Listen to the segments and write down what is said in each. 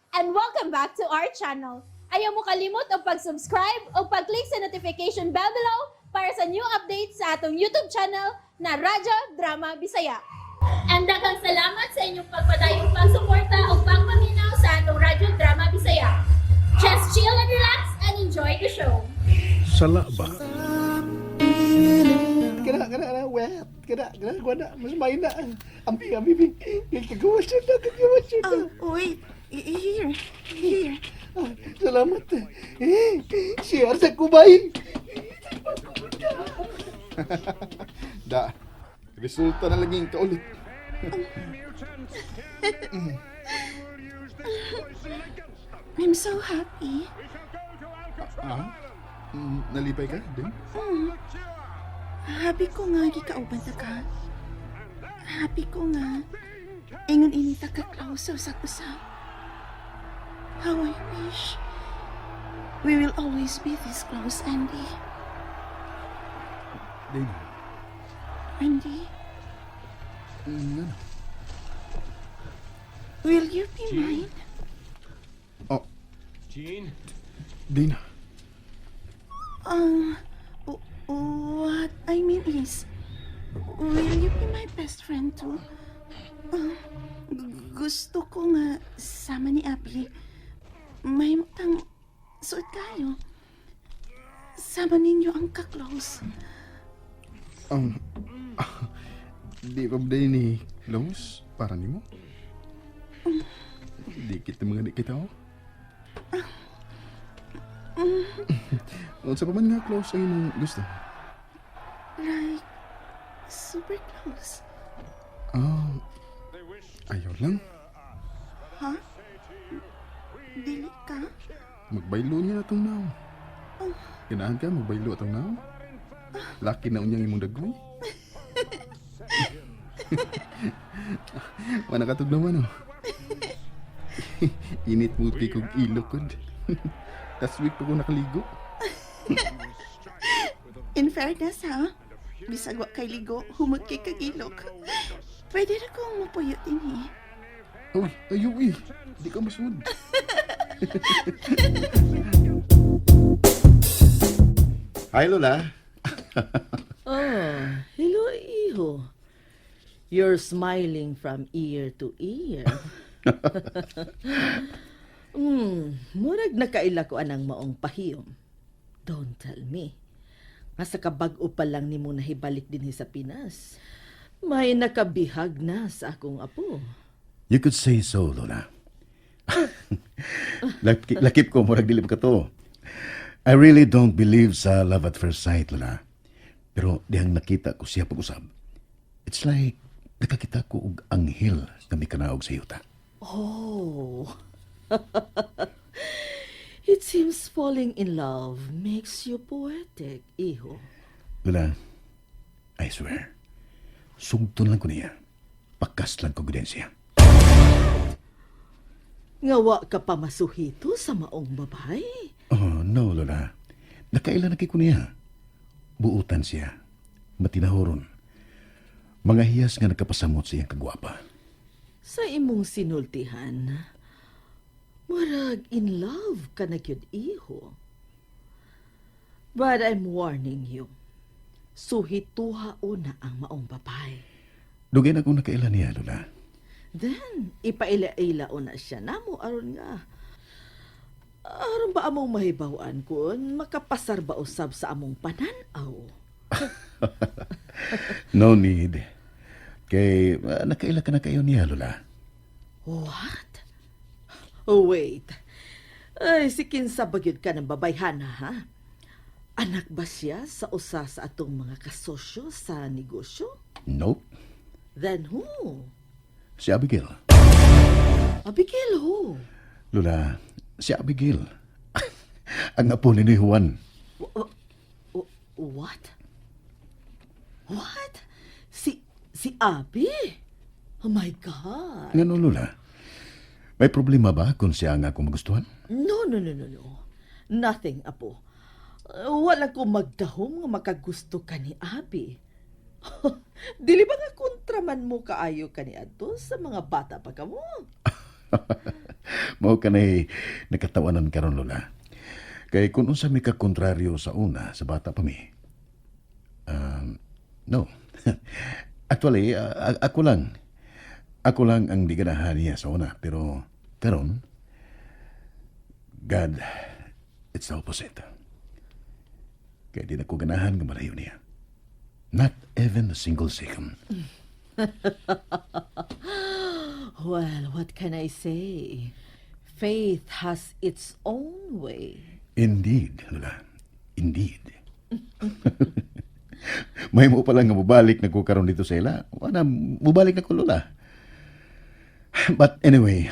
And welcome back to our channel. Ayaw mo kalimot og pag-subscribe o pag-click sa notification bell below para sa new updates sa atong YouTube channel na Radyo Drama Bisaya. And daghang salamat sa inyong pagpadayong pagsuporta o pagpaminaw sa atong Radyo Drama Bisaya. Just chill and relax and enjoy the show. Sala ba? Kana, kana, kana, wet. Kana, kana, kana, mas may na. Ambi, ambi, ambi. Kagawa siya na, kagawa siya na. Oh, wait. Here. Here. Ah, salamat. Eh, share sa kubay. Da, resulta na lagi yung kaulit. I'm so happy. Ah? Nalipay ka din? Happy ko nga gikauban ta ka. Happy ko nga ingon inita ka close sa usag-usa. How I wish we will always be this close, Andy. Dana. Andy, Ano? Will you be mine? Oh. Jean? Dana. What I mean is, will you be my best friend too? Gusto ko nga sama ni Abby. May tang suot kayo. Sama ninyo ang ka-close. Di pa ba ni close para nimo? Di kita mga di kita oh. Unsa pa man nga close ang imong gusto? Like, super close. Ah, ayaw lang. Ha? Dili ka? Magbaylo niya na itong now. Ganahan ka, magbaylo atong now. Laki na unyang imong dagoy. Wala katug naman, oh. Init mo kay kog ilok kod. Last week pa ko nakaligo. In fairness, ha? Bisag wa kay ligo, humot kay kagilok. Pwede ra kong mapuyo din eh. Uy, ayaw eh. Di ka masud. Hi, Lola. Oh, hello, iho. You're smiling from ear to ear. Murag nakaila ko anang maong pahiyom. Don't tell me. Nga sa kabag-o pa lang nimo nahibalik dinhi sa Pinas. May nakabihag na sa akong apo. You could say so, Lola. Lakip ko, murag dili pa ka to. I really don't believe sa love at first sight, Lola. Pero dihang nakita ko siya pag-usab. It's like nakakita ko og anghel nga mikanaog sa yuta. Oh. It seems falling in love makes you poetic, iho. Lola, I swear, sugton lang ko niya. Pakas lang ko gudensya. Nga wa ka pa masuhito sa maong babay. Oh, no, Lola. Nakaila na kay ko niya. Buutan siya. Matinahoron. Mga hiyas nga nagkapasamot sa iyang kagwapa. Sa imong sinultihan, murag in love ka na gyud, iho. But I'm warning you, suhituha una ang maong babay. Dugay na akong nakaila niya, Lola. Then, ipaila-ila una siya namo aron nga. Aron ba among mahibaw-an kun makapasar ba usab sa among pananaw? No need. Kay nakaila ka na kayo niya, Lola. What? Oh, wait. Ay, si kinsa ba gyud ka ng babayhana, ha? Anak ba siya sa usa sa atong mga kasosyo sa negosyo? Nope. Then who? Si Abigail. Abigail, who? Lola, si Abigail. Ang apo ni Juan. What? What? Si Abby? Oh my God. Ngano, Lola? May problema ba kung siya ang akong magustuhan? No, no, no, no, no. Nothing, apo. Wala ko magdahom nga makagusto ka ni Abby. Dili ba nga kontra man mo kaayo ka ni adto sa mga bata pa kamo? Mao kanay nakatawanan karon, Lola. Kay kung unsa mi kakontraryo sa una, sa bata pa mi. No. Actually, ako lang. Ako lang ang di ganahan niya sa una. Pero karon, God, it's the opposite. Kay di na ko ganahan nga malayo niya. Not even a single second. Well, what can I say? Faith has its own way. Indeed, Lola. Indeed. May mo pa lang nga mubalik na ko karon didto sa ila. Wala, mubalik na ko, Lola. But anyway,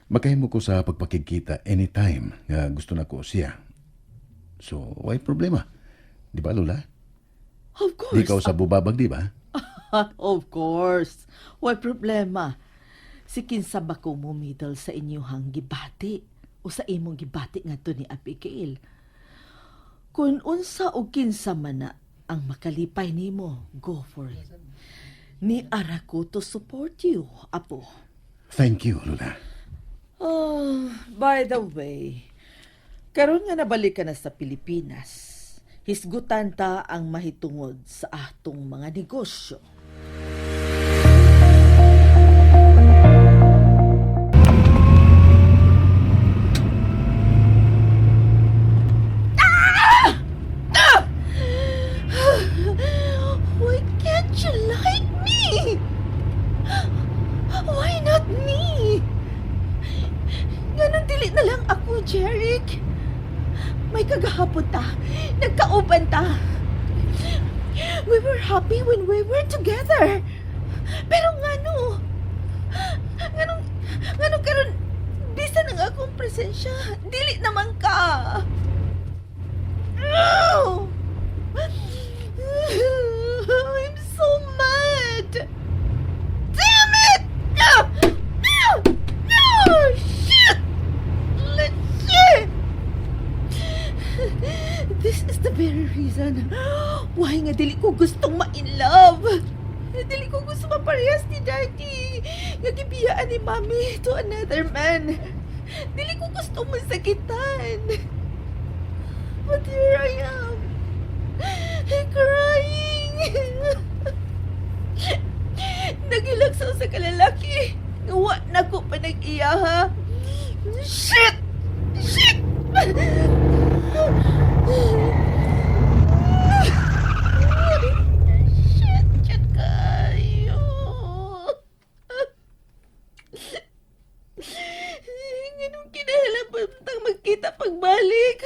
makahimo ko sa pagpakigkita anytime nga gusto na ko siya. So, why problema? Di ba, Lola? Of course. Di ka usab bubabag, di ba? Of course. Way problema. Si kinsa ba ko mo middle sa inyuhang gibati o sa imong gibati ngadto ni Abigail? Kung unsa o kinsa man na ang makalipay nimo, go for it. Ni ara ko to support you, apo. Thank you, Lola. Oh, by the way, karon nga nabalik ka na sa Pilipinas, hisgutan ta ang mahitungod sa atong mga negosyo. Ah! Ah! Why can't you like me? Why not me? Nganong dili na lang ako, Jeric. May kagahapon ta. Nagkauban ta. We were happy when we were together. Pero ngano? Nganong karon bisan ang akong presensya, dili naman ka. Oh! I'm so mad. Damn it! No! No! No! Shit! Let's see! This is the very reason why nga dili ko gustong ma-in love. Dili ko gusto maparehas ni Daddy. Nga gibiyaan ni Mommy to another man. Dili ko gusto masakitan. But here I am, crying. Naghilak sa usa ka lalaki. Nga wa na ko pa nag-iyaha. Shit! Shit! Shit, shit kayo. Nganong kinahanglan pa tang magkita pagbalik?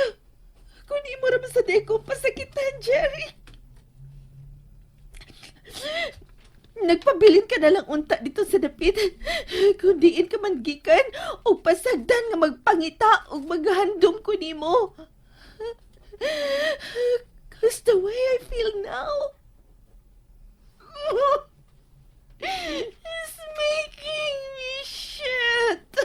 Kung di mo ra sa ko pasakitan, Jerry. Nagpabilin ka na lang unta didto sa dapit. Kung diin ka man gikan, o pasagdan nga magpangita o maghandom ko nimo. 'Cause the way I feel now is making me shit.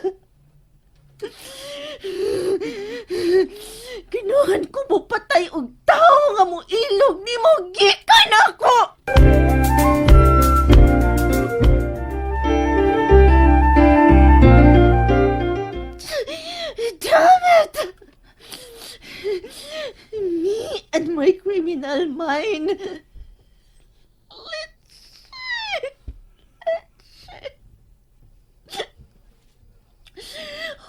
Ganahan ko mo patay og tao nga mo ilog nimo gikan ako. Damn it! Me and my criminal mind. Let's see. Let's see.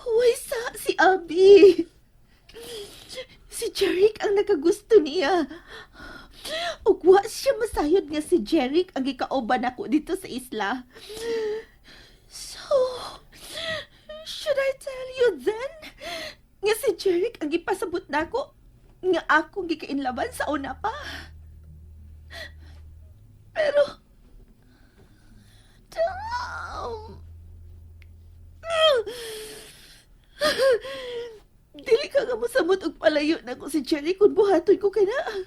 Why sa si Abby? Si Jeric ang nakagusto niya. Ug wa siya masayod nga si Jeric ang gikauban ako didto sa isla. So, should I tell you then? Nga si Jeric ang gipasabot nako nga akong gikainlaban sa una pa. Pero, damn! Dili ka nga mosamot og palayo nako si Jeric kung buhaton ko kana.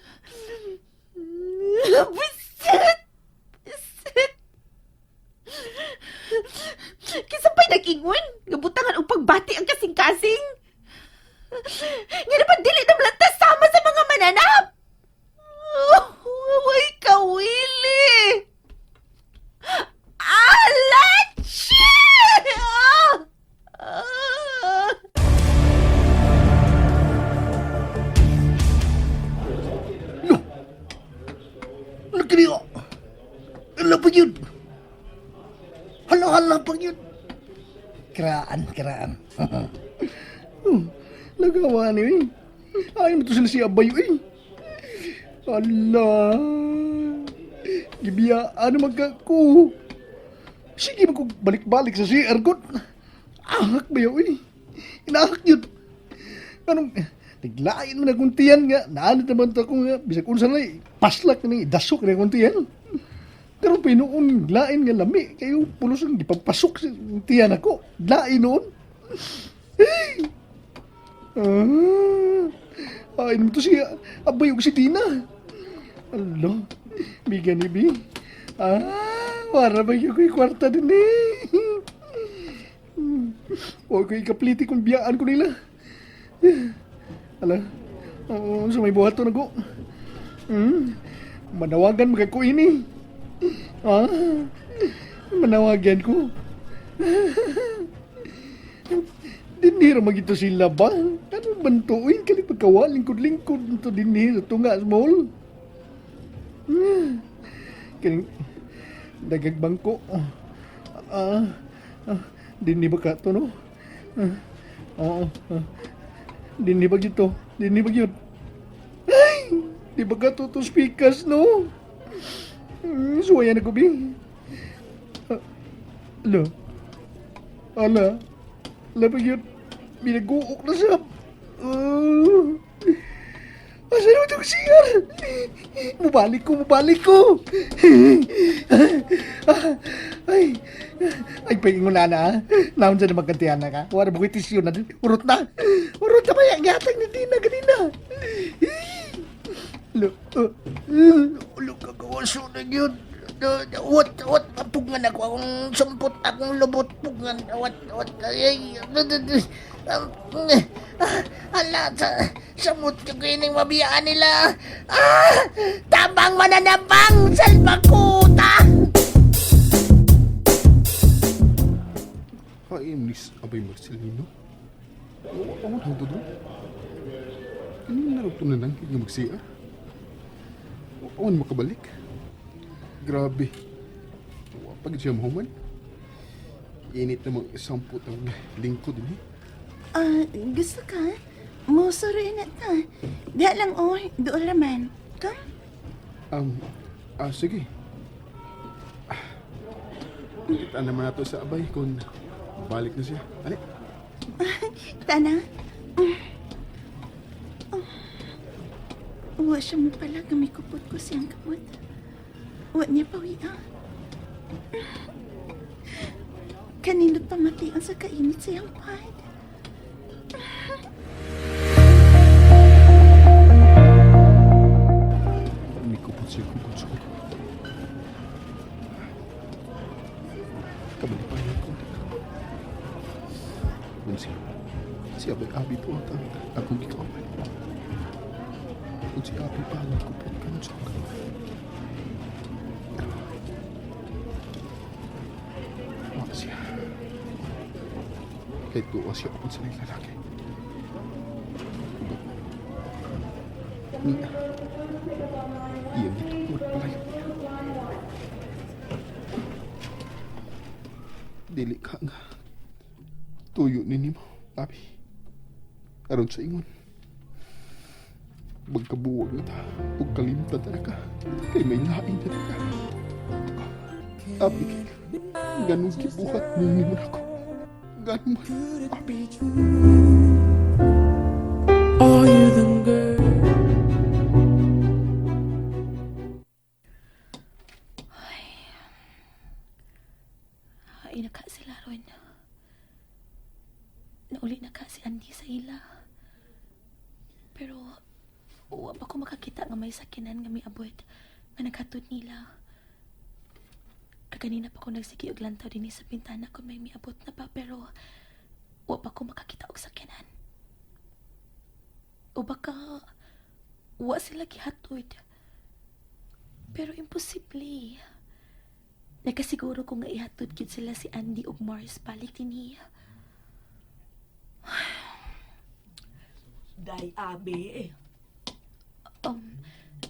Buset! Buset! Kinsa pa'y nag-ingon? Nga butangan og pagbati ang kasing-kasing? Nga dapat dili na malantas sama sa mga mananap! Oh, way kawili! Alachi! Ah! Hala-hala pag yun. Kiraan, kiraan. Nagawa ni eh. Ay, mo to sila si Abayo eh. Ala. Gibiyaan naman ka ko. Sige, magko balik-balik sa CR ko. Ahak ba yun eh? Inaahak yun. Anong, naglain mo na kung tiyan nga. Naanit naman to ako nga. Bisag unsa na eh. Paslak na eh. Dasok na kung tiyan. Pero pinuon, lain nga lami. Kayo pulos ang gipagpasok sa tiyan ako. Lain noon. Ah, ay, naman to siya. Abay, og si Tina. Alo, bigan ni Bi. Ah, wara ba yung ko'y kwarta din eh. Huwag ko'y ikapliti kung biyaan ko nila. Ala, oo, sa may buhat to na ko. Manawagan mga ko ini. Ah, manawagan ko. Dinhira magito sila ba? Ano bantuin? Kali pagkawa, lingkod-lingkod ito dinhira. Ito nga, small. Kaning dagag bangko. Ah, ah, dinhi ba ka to, no? Ah, oo. Ah. Dinhi ba gito? Dinhi ba yun? Ay! Di ba ka to to speakers, no? Suwayan ako, bi. Ah, ala. Ala. Ala ba yun? Binaguok na siya. Asa naman itong CR? Mubalik ko, mubalik ko. Ay, ay, paingon na na. Naon dyan na magkantihan na ka. Wala mo ko'y tisyo na. Urot na. Urot na ba yan? Gatang ni Dina, ganina. Lo, lo, kagawaso na yun. Wat, wat, pugngan ako. Akong sumpot, akong lubot, pugngan. Wat, wat, ay, ala, sa, samot ko kining mabiyaan nila. Ah, tabang mananabang, salbakuta! Ay, miss Abay Marcelino. Wa pa man hangtod doon. Kanina na ito na lang nga mag-CR. Wa pa man makabalik. Grabe. Wa pa gid siya mahuman. Init na mga isampot ang lingkod din eh. Ah, gusto ka? Musuri na ta. Diha lang oy, doon raman. Come. Sige. Ah, kita naman nato sa abay kung balik na siya. Ali, Tana. Oh. Wa siya mo pala gamikupot ko siyang kamot. Wa niya pawi ah. Kanindot pamatian sa kainit siyang pad. Mikupot siya kung kutso. Kabali pa niya konti. Kung si, si Abay Abi po at ang akong gikawan. Kung si Abi pa, nikupot ka nun sa akong. Pero, wala siya. Kahit tuwa siya upod sa lalaki. Ugat. Niya. Iyang gitukod palayo niya. Dili ka nga. Tuyo ni nimo, Abi. Aron sa ingon. Magkabuwag na ta, ug kalimtan na ka. Kay may lain na ka. Abi, kay ganong gibuhat ni nimo nako. Ganun man, Abi. Are you the girl? Ay, naka sila ron. Nauli na ka si Andy sa ila. Pero, wa pa ko makakita nga may sakinan nga may abot nga naghatod nila. Kaganina pa ko nagsige og lantaw dinhi sa bintana kung may miabot na pa pero wa pa ko makakita og sakyanan. O baka wa sila gihatod. Pero imposible. Nakasiguro ko nga ihatod gid sila si Andy ug Mars balik dinhi. Day, Abi.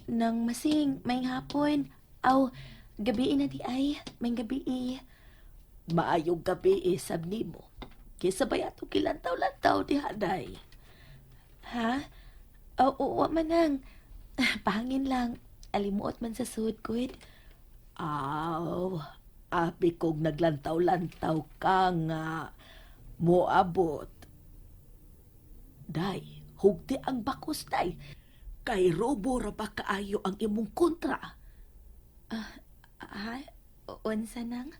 Nang masing, may hapon. Aw, gabi na di ay, may gabi. Maayong gabi eh, sab nimo. Kaysa ba atong gilantaw-lantaw diha, day? Ha? Oo, wa man nang. Pahangin lang. Alimuot man sa sud, good. Aw, abi kong naglantaw-lantaw ka nga. Moabot. Day, hugti ang bakos, day. Kay robo ra ba kaayo ang imong kontra? Ha? Unsa nang?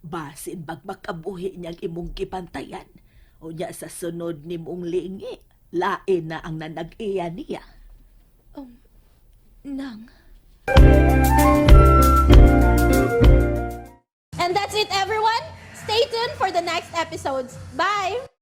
Basin bag makabuhi niyang imong gibantayan. O niya sa sunod nimong lingi, lain na ang nanag-iya niya. Nang? And that's it, everyone. Stay tuned for the next episodes. Bye!